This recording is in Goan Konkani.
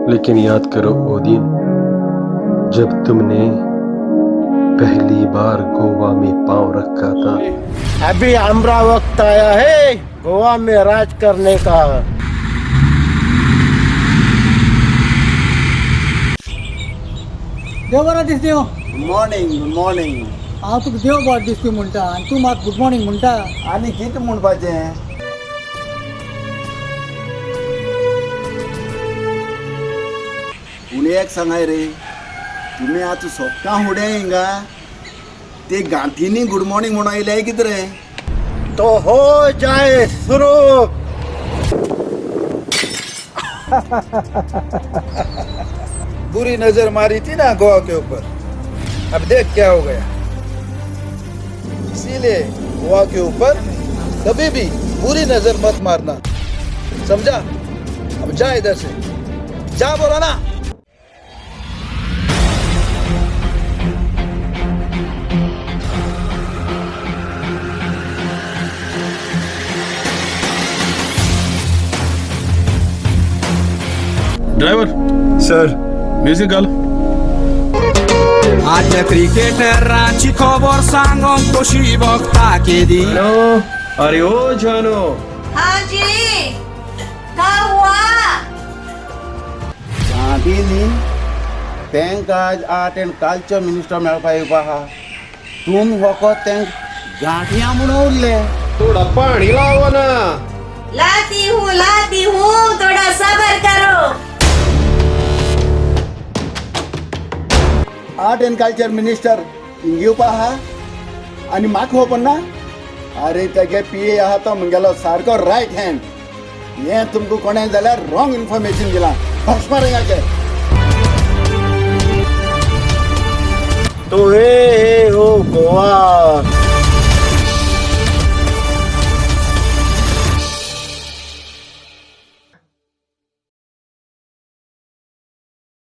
लेकिन याद करो वो दिन जब तुमने पहली बार गोवा में पाँव रखा था। अभी हमरा वक्त आया है गोवा में राज करने का। देव बरो दीस देव। Good morning, good morning. हांव तुका देव बरो दिसती म्हणटा आनी तूं म्हाका गुड मॉर्निंग म्हणटा। आनी कितें म्हणपाचें? पूण एक सांगाय रे, तुमी आतां सोपता फुडें हिंगा ते गांठींनी गुड मॉर्निंग म्हणून आयले कितें रे? तो हो जाए शुरू। बुरी नजर मारी थी ना गोवा के ऊपर, अब देख क्या हो गया। इसीलिए गोवा के ऊपर कभी भी बुरी नजर मत मारना, समझा? अब जा इधर से, जा बोला ना। ड्राइवर सर, म्यूजिक घाल। आज क्रिकेटरांची खबर सांगोंक तशी बघता केदी। अरे ओ जानो। हाँ जी, का हुआ? गांठी न्ही, तेंकां आज आर्ट एंड कल्चर मिनिस्टर मेळपा येवपा आहा। तुमी फकत तेंक गांठयां म्हणून उरले। थोड़ा पानी लाओ ना। लाती हूँ, लाती हूँ, थोड़ा सबर करो। आर्ट एंड कल्चर मिनिस्टर हिंग येवपा आहा आनी म्हाका खबर ना? आरे तेगे पी ए आहा तो म्हगेलो सारको रायट हँड। हें तुमकां कोणें जाल्यार रॉंग इन्फॉर्मेशन दिलां, भस्मारंगाचें। तो हे हो गोवा।